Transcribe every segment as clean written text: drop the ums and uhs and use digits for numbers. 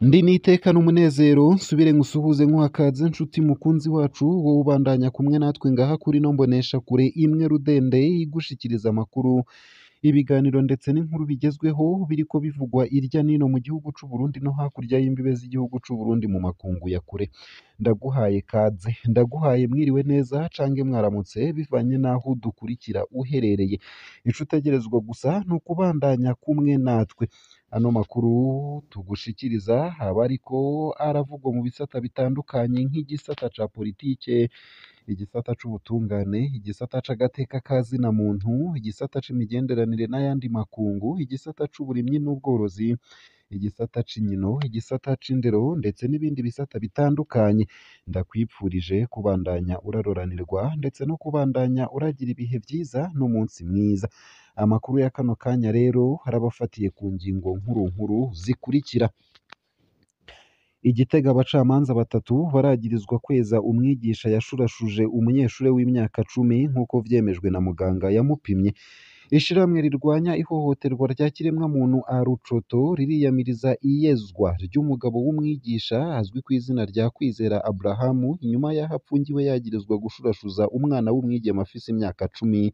Ndi n'iteka n'umunezero nsubire nkusuhuze nkuhakaze nshuti mukunzi wacu, wowe ubandanya kumwe natwe ngaha kuri no mbonesha kure imwe rudende igushikiriza amakuru, ibiganiro ndetse n'inkuru bigezweho biriko bivugwa irya nino mu gihugu c'u Burundi no hakurya y'imbibe z'igihugu c'u Burundi mu makungu ya kure. Ndaguhaye kaze, ndaguhaye mwiriwe neza cange mwaramutse bivanye n'aho udukurikira uherereye. Ico utegerezwa gusa ni ukubandanya kumwe natwe. Ano makuru tugushikiriza aba ariko aravugwa mu bisata bitandukanye nk'igisata ca politike, igisata c'ubutungane, igisata c'agateka ka zina muntu, igisata c'imigenderanire n'ayandi makungu, igisata c'uburimyi n'ubworozi, igisata c'inkino, igisata c'indero ndetse n'ibindi bisata bitandukanye. Ndakwipfurije kubandanya uraroranirwa ndetse no kubandanya uragira ibihe vyiza n'umunsi mwiza. Amakuru ya kano kanya rero arabafatiye ku ngingo nkuru nkuru zikurikira: I Gitega abacamanza batatu baragirizwa kweza umwigisha yashurashuje umunyeshure w'imyaka 10 nk'uko vyemejwe na muganga yamupimye. Ishirahamwe rirwanya ihohoterwa rya kiremwamuntu Arucoto ririyamiriza iyezwa ry'umugabo w'umwigisha azwi kw'izina rya Kwizera Abraham inyuma y'aho apfungiwe yagirizwa gushurashuza umwana w'umwigeme afise imyaka 10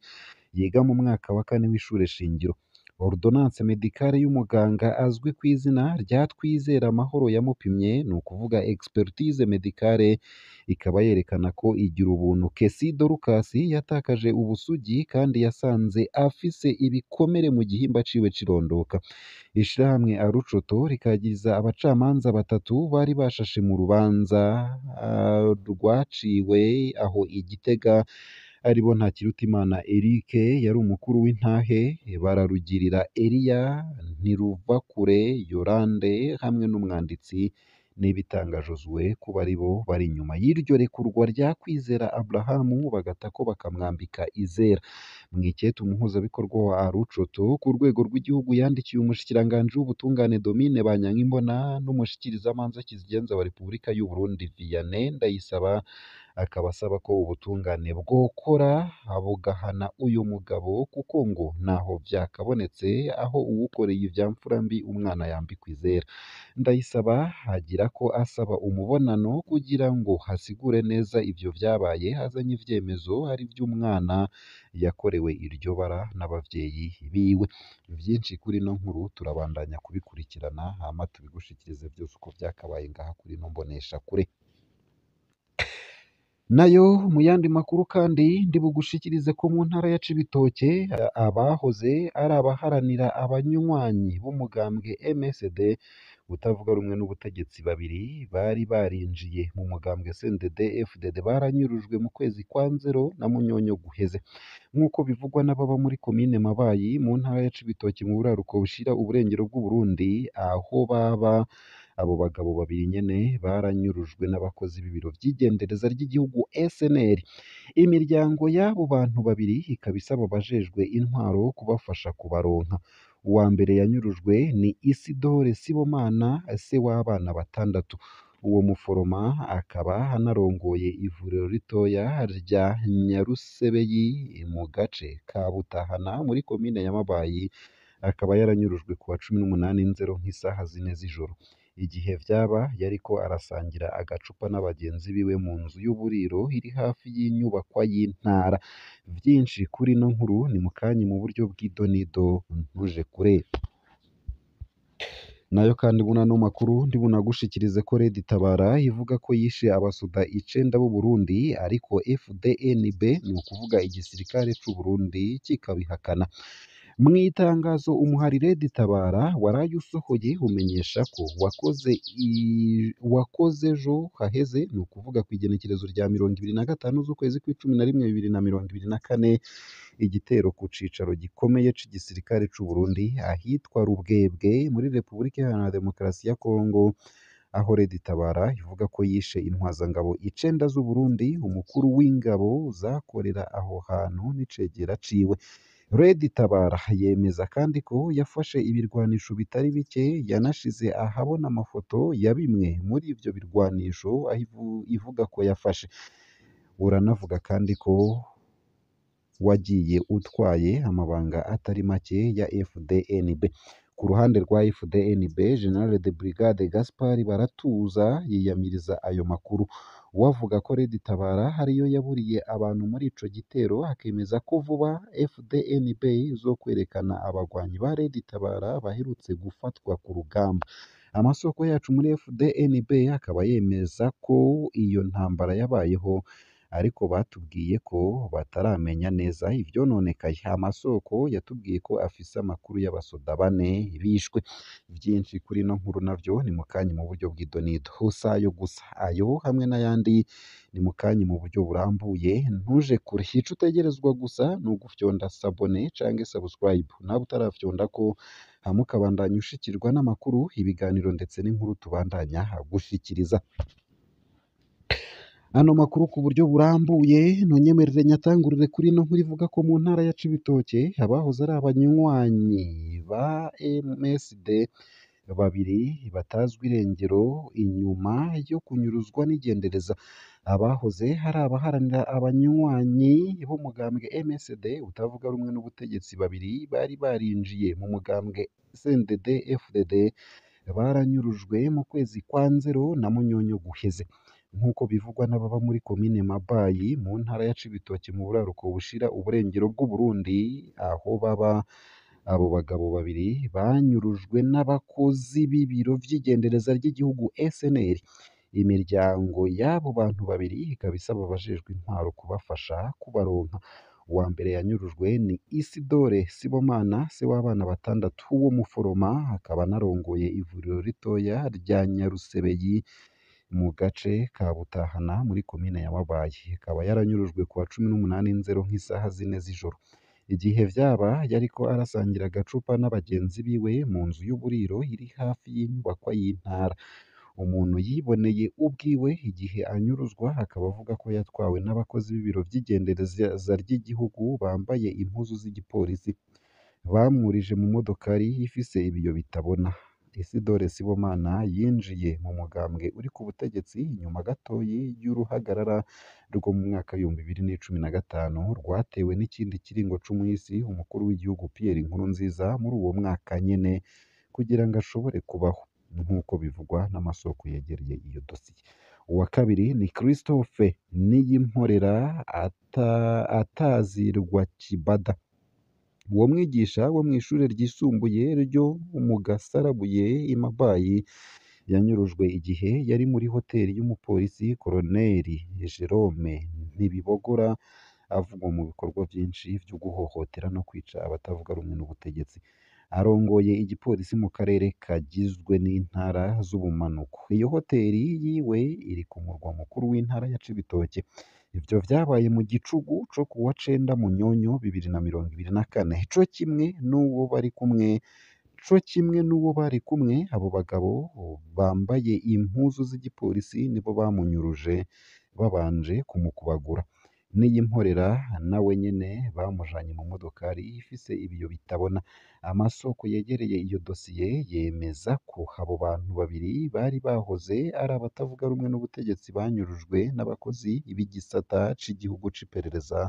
yiga mu mwaka wa kane w'ishure shingiro. Ordonnance médicale y'umuganga azwi kw'izina rya Twizere Amahoro yamupimye, ni ukuvuga expertise médicale, ikaba yerekana ko Igirubuntu Kesi Dorcas yatakaje ubusugi kandi yasanze afise ibikomere mu gihimba ciwe c'irondoka. Ishirahamwe Arucoto rikagiriza abacamanza batatu bari bashashe mu rubanza rwaciwe aho i Gitega, aribo Ntakirutimana Eric yari umukuru w'intahe, Bararugirira Eliya, Ntiruvakure Yolande hamwe n'umwanditsi Nibitanga Josue kuba aribo bari inyuma y'iryo rekurwa rya Kwizera Abraham bagatako bakamwambika izera. Mwikete umuhuzabikorwa wa Arucoto ku rwego rw'igihugu yandikiye umushikiranganji w'ubutungane Domine Banyankimbona n'umushikirizamanza kizigenza wa Repubulika y'u Burundi Vianney Ndayisaba, akaba asaba ko ubutungane bwokora bugahana uyu mugabo kuko ngo ntaho vyakabonetse aho uwukoreye ivya mfura mbi umwana yambikwa izera. Ndayisaba agira ko asaba umubonano kugira ngo asigure neza ivyo vyabaye azanye ivyemezo ari vy'umwana yakorewe iryo bara n'abavyeyi biwe. Vyinshi kuri ino nkuru turabandanya kubikurikirana hama tubigushikirize vyose uko vyakabaye ngaha kuri ino mboneshakure. Nayo mu yandi makuru kandi ndibugushikirize ko mu ntara ya Cibitoke abahoze ari abaharanira abanywanyi b'umugambwe MSD utavuga rumwe n'ubutegetsi babiri bari barinjiye mu mugambwe CNDD FDD baranyurujwe mu kwezi kwa Nzero na Munyonyo guheze, nk'uko bivugwa n'ababa muri komine Mabayi mu ntara ya Cibitoke mu buraruko bushira uburengero bw'Uburundi, aho baba abo bagabo babiri nyene baranyurujwe n'abakozi b'ibiro vy'igendereza ry'igihugu SNL. Imiryango y'abo bantu babiri ikaba isaba abajejwe intwaro kubafasha kubaronka. Uwa mbere yanyurujwe ni Isidore Sibomana, se w'abana 6. Uwo muforoma akaba anarongoye ivuriro ritoya rya Nyarusebeyi mu gace ka Butahana muri komine ya Mabayi, akaba yaranyurujwe kuwa 18 Nzero nk'isaha 4 z'ijoro. Igihe vyaba yariko arasangira agacupa n'abagenzi biwe mu nzu y'uburiro iri hafi y'inyubakwa y'intara. Vyinshi kuri ino nkuru ni mukanya mu buryo bw'idonido ntuje kure. Nayo kandi muri ano makuru ndibunagushikirize ko Red Tabara ivuga ko yishe abasoda 9 b'u Burundi, ariko FDNB ni ukuvuga igisirikare c'u Burundi kikabihakana. Mw'itangazo umuhari Red Tabara waraye usohoye umenyesha ko wakoze ejo haheze, ni ukuvuga kw'igenekerezo rya 25 z'ukwezi kw'icumi na rimwe 2024, igitero ku cicaro gikomeye c'igisirikare c'u Burundi ahitwa Rubwebwe muri Repubulika Iharanira Demokarasi ya Kongo, aho Red Tabara ivuga ko yishe intwazangabo 9 z'u Burundi, umukuru w'ingabo zakorera aho hantu n'icegera ciwe. Red Tabara yemeza kandi ko yafashe ibirwanisho bitari bike, yanashize ahabona amafoto ya bimwe muri ivyo birwanisho aho ivuga ko yafashe. Uranavuga kandi ko wagiye utwaye amabanga atari make ya FDNB. Ku ruhande rwa FDNB, General de Brigade Gaspard Baratuza yiyamiriza ayo makuru. Uwavuga ko Red Tabara ariyo yaburiye abantu muri ico gitero, akemeza ko vuba FDNB izokwerekana abagwanyi ba Red Tabara baherutse gufatwa ku rugamba. Amasoko yacu muri FDNB akaba yemeza ko iyo ntambara yabayeho, ariko batubwiye ko bataramenya neza ivyononekaye. Amasoko yatubwiye ko afise amakuru y'abasoda bane bishwe. Vyinshi kuri ino nkuru navyo ni mukanya mu buryo bw'idonido. Si ayo gusa, ayo hamwe n'ayandi ni mukanya mu buryo burambuye, ntuje kure. Ico utegerezwa gusa ni ugufyonda sabone canke subscribe, nawe utarafyondako, hama ukabandanya ushikirwa n'amakuru, ibiganiro ndetse n'inkuru tubandanya gushikiriza. Ano makuru ku buryo burambuye ntunyemerere nyatangurire kuri ino nkuru ivuga ko mu ntara ya Cibitoke abahoze ari abanywanyi ba MSD babiri batazwi irengero inyuma yo kunyuruzwa n'igendereza. Abahoze ari abaharanira abanywanyi b'umugambwe MSD utavuga rumwe n'ubutegetsi babiri bari barinjiye mu mugambwe CNDD FDD baranyurujwe mu kwezi kwa Nzero na Munyonyo guheze, nk'uko bivugwa n'ababa muri komine Mabayi mu ntara ya Cibitoke mu buraruko bushira uburengero bw'Uburundi. Aho baba, abo bagabo babiri banyurujwe n'abakozi b'ibiro vy'igendereza ry'igihugu SNL. Imiryango y'abo bantu babiri ikaba isaba abajejwe intwaro kubafasha kubaronka. Uwa mbere yanyurujwe ni Isidore Sibomana, se w'abana batandatu w'umuforoma, akaba anarongoye ivuriro ritoya rya Nyarusebeyi mu gace ka Butahana muri komine ya Mabayi. Akaba yaranyurujwe kuwa 18 Nzero nk'isaha 4 z'ijoro. Igihe vyaba yariko arasangira agacupa n'abagenzi biwe mu nzu y'uburiro iri hafi y'inyubakwa y'intara. Umuntu yiboneye ubwiwe igihe anyuruzwa akaba avuga ko yatwawe n'abakozi b'ibiro vy'igendereza ry'igihugu bambaye impuzu z'igipolisi, bamwurije mu modokari ifise ibiyo bitabona. Isidore Sibomana yinjiye mu mugambwe uri ku butegetsi inyuma gatoyi y'uruhagarara rwo mu mwaka w'2015 rwatewe n'ikindi kiringo c'umuhisi umukuru w'igihugu Pierre Nkurunziza muri uwo mwaka nyene kugira ngo ashobore kubaho, nk'uko bivugwa n'amasoko yegereye iyo dosiye. Uwa kabiri ni Christophe Niyimporera atazirwa Kibada. Uwo mwigisha wo mw'ishure ryisumbuye ryo mu Gasarabuye i Mabayi yanyurujwe igihe yari muri hoteli y'umupolisi Koloneli Jerome Ntibibogora, avugwa mu bikorwa vyinshi vyo guhohotera no kwica abatavuga rumwe n'ubutegetsi. Arongoye igipolisi mu karere kagizwe n'intara z'ubumanuko. Iyo hoteli yiwe iri ku murwa mukuru w'intara ya Cibitoke. Ivyo vyabaye mu gicugu co kuwa 9 Munyonyo 2024. Co kimwe n'uwo bari kumwe, abo bagabo bambaye impuzu z'igipolisi nibo bamunyuruje babanje kumukubagura. Niyimporera nawe nyene bamujanye mu modokari ifise ibiyo bitabona. Amasoko yegereye iyo dosiye yemeza ko abo bantu babiri bari bahoze ari abatavuga rumwe n'ubutegetsi banyurujwe n'abakozi b'igisata c'igihugu c'iperereza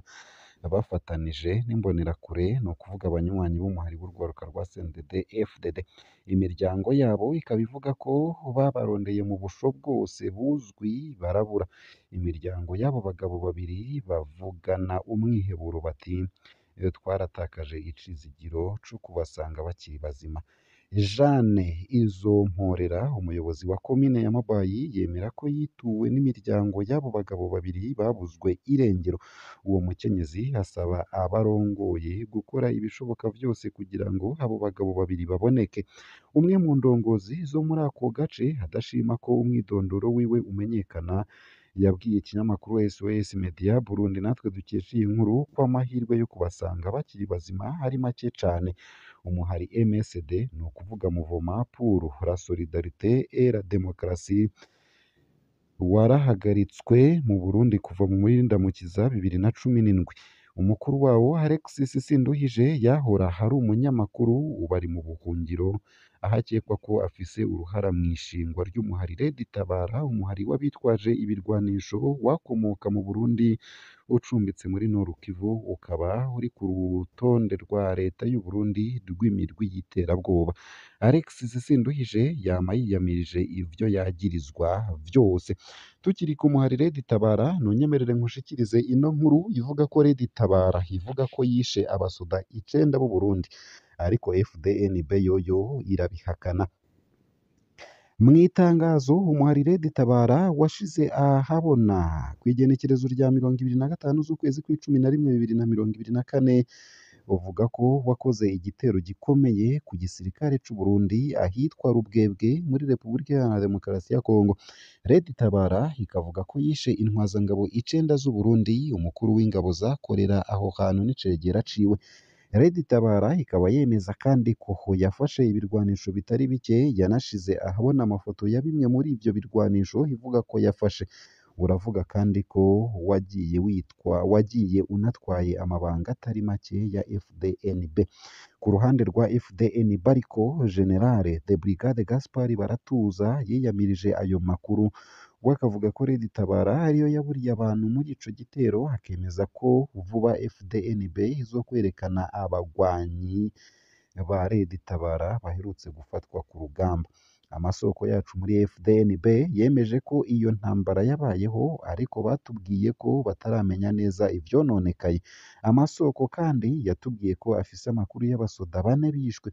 bafatanije n'imbonerakure, ni ukuvuga abanywanyi b'umuhari w'urwaruka rwa CNDD FDD. Imiryango yabo ikaba ivuga ko babarondeye mu busho bwose buzwi barabura. Imiryango y'abo bagabo babiri bavugana umwiheburo bati: "Twaratakaje icizigiro co kubasanga bakiri bazima." Jeanne Izomporera, umuyobozi wa komine ya Mabayi, yemera ko yituwe n'imiryango y'abo bagabo babiri babuzwe irengero. Uwo mukenyezi asaba abarongoye gukora ibishoboka vyose kugira ngo abo bagabo babiri baboneke. Umwe mu ndongozi zo muri ako gace adashima ko umwidondoro wiwe umenyekana yabwiye ikinyamakuru SOS Media Burundi natwe dukesha iyi nkuru ko amahirwe yo kubasanga bakiri bazima ari make cane. Umuhari MSD, ni ukuvuga Mouvement pour la Solidarité et la Démocratie, warahagaritswe mu Burundi kuva muri Ndamukiza 2017. Umukuru wawo Alexis Sinduhije yahora ari umunyamakuru, ubu ari mu buhungiro, aho akekwa ko afise uruhara mw'ishingwa ry'umuhari Red Tabara, umuhari w'abitwaje ibirwanisho wakomoka mu Burundi ucumbitse muri Nord Kivu, ukaba uri ku rutonde rwa leta y'u Burundi rw'imirwi y'iterabwoba. Alexis Sinduhije yama yiyamirije ivyo yagirizwa vyose. Tukiri ku muhari Red Tabara, ntunyemerere nkushikirize ino nkuru ivuga ko Red Tabara ivuga ko yishe abasoda 9 b'u Burundi, ariko FDNB yoyo irabihakana. Mw'itangazo umuhari Red Tabara washize ahabona kw'igenekerezo rya 25 z'ukwezi kw'icumi na rimwe 2024, uvuga ko wakoze igitero gikomeye ku gisirikare c'u Burundi ahitwa Rubwebwe muri Repubulika Iharanira Demokarasi ya Kongo. Red Tabara ikavuga ko yishe intwazangabo 9 z'u Burundi, umukuru w'ingabo zakorera aho hantu n'icegera ciwe. Red Tabara ikaba yemeza kandi ko yafashe ibirwanisho bitari bike, yanashize ahabona amafoto ya bimwe muri ivyo birwanisho ivuga ko yafashe. Uravuga kandi ko wagiye unatwaye amabanga atari make ya FDNB. Ku ruhande rwa FDNB ariko, General de Brigade Gaspard Baratuza yiyamirije ayo makuru, we akavuga ko Red Tabara ariyo yaburiye abantu muri ico gitero, akemeza ko vuba FDNB izokwerekana abagwanyi ba Red Tabara baherutse gufatwa ku rugamba. Amasoko yacu muri FDNB yemeje ko iyo ntambara yabayeho, ariko batubwiye ko bataramenya neza ivyononekaye. Amasoko kandi yatubwiye ko afise amakuru y'abasoda 4 bishwe.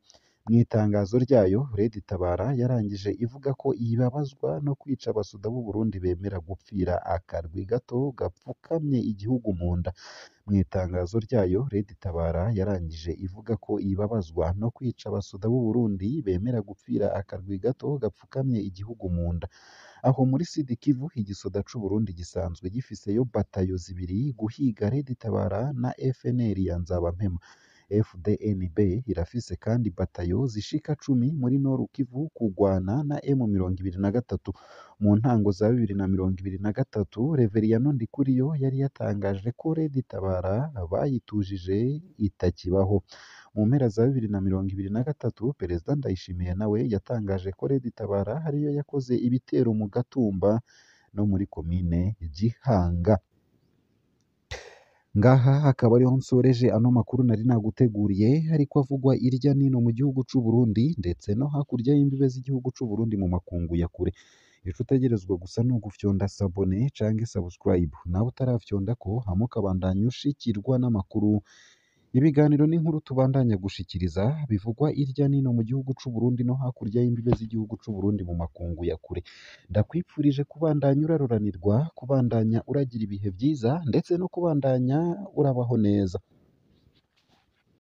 Mw'itangazo ryayo, Red Tabara yarangije ivuga ko ibabazwa no kwica abasoda b'u Burundi bemera gupfira akarwi gato gapfukamye igihugu mu nda. Mw'itangazo ryayo, Red Tabara yarangije ivuga ko ibabazwa no kwica abasoda b'u Burundi bemera gupfira akarwi gato gapfukamye igihugu mu nda. Aho muri Sud Kivu, igisoda c'u Burundi gisanzwe gifiseyo batayo 2 guhiga Red Tabara na FNL ya Nzabampema. FDNB irafise kandi batayo zishika 10 muri Nord Kivu kugwana na M23. Mu ntango za 2023, Reveriyano Ndikuriyo yari yatangaje ko Red Tabara bayitujije itakibaho. Mu mpera za 2023, Perezida Ndayishimiye nawe yatangaje ko Red Tabara ariyo yakoze ibitero mu Gatumba no muri komine Gihanga. Ngaha akaba ariho nsoreje ano makuru nari naguteguriye, ariko avugwa irya nino mu gihugu c'u Burundi ndetse no hakurya y'imbibe z'igihugu c'u Burundi mu makungu ya kure. Ico utegerezwa gusa ni ugufyonda sabone canke subscribe, nawe utarafyondako hama ukabandanya ushikirwa n'amakuru, ibiganiro n'inkuru tubandanya gushikiriza bivugwa irya nino mu gihugu c'u Burundi no hakurya y'imbibe z'igihugu c'u Burundi mu makungu ya kure. Ndakwipfurije kubandanya uraroranirwa, kubandanya uragira ibihe vyiza ndetse no kubandanya urabaho neza.